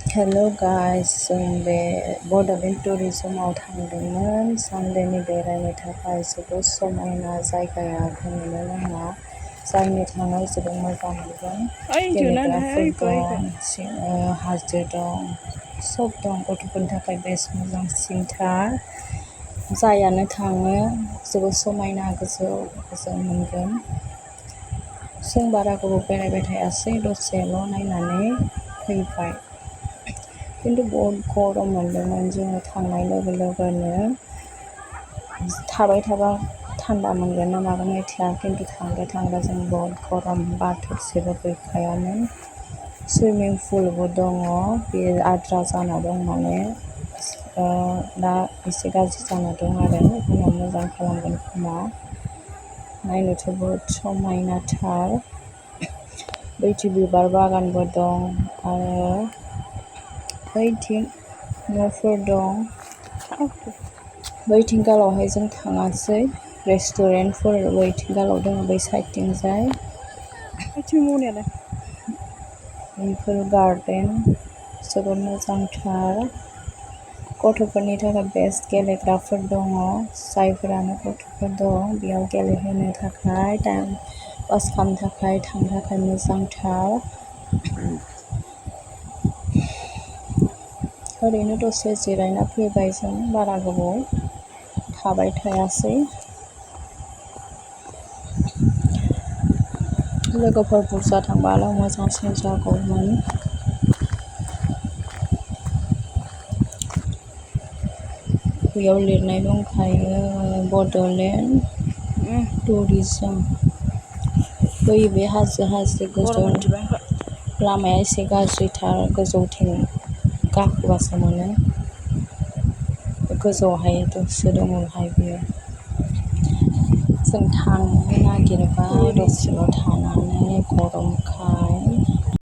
Hello guys, जों बे बड'लेण्ड टुरिजमाव थांदोंमोन सानडेनि बेरायनो थाखाय। जोबोद समायना जायगाखौ नुनो नाङा, जायनो थाङो जोबोद मोजां मोनगोन। गेलेग्राफोर दं, हाजो दं, सब दं। गथ'फोरनि थाखाय बेस्ट मोजांसिनथार। जायानो थाङो जोबोद समायना, गोजोन मोनगोन। जों बारा गोबाव बेरायबाय थायासै, दसेल' नायनानै फैबाय। खिन्थु बहुद गरम मोनदोंमोन। जोङो थांनाय लोगो लोगोनो थाबाय थाबा थान्दा मोनगोन ना मागोन मिथिया, खिन्थु थांग्रा जों बहुद गरम, बार थोबसेबो गैखायामोन। सुइमिं पुलबो दङ, बेयो आद्रा जाना दं, माने दा एसे गाज्रि जाना दं आरो उनाव मोजां खालामगोन खोमा। नायनोथ' बहुद समायनाथार। बैथिं बिबार बागानबो दं आरो बैथिं न'फोर दं। बैथिं गालावहाय जों थाङासै, रेस्टुरेन्टफोर बैथिं गालाव दङ, बै साइडथिंजाय। बेफोर गार्डेन जोबोद मोजांथार। गथ'फोरनि थाखाय बेस्ट गेलेग्राफोर दङ। जायफोरानो गथ'फोर दं बेयाव गेलेहोनो थाखाय, टाइम पास खालामनो थाखाय, थांनो थाखाय मोजांथार। ओरैनो दसे जिरायना फैबाय जों, बारा गोबाव थाबाय थायासै। लोगोफोर बुरजा थांबाल' मोजांसिन जागौमोन। बेयाव लिरनाय दंखायो बड'लेण्ड टुरिजम। बे हाजो गोजौ, लामाया एसे गाज्रिथार, गोजौथिं गाखोबासो मोनो। गोजौआवहाय दसे दङहाय बियो। जों थांनो नागिरबाय, दसेल' थानानै गरमखाय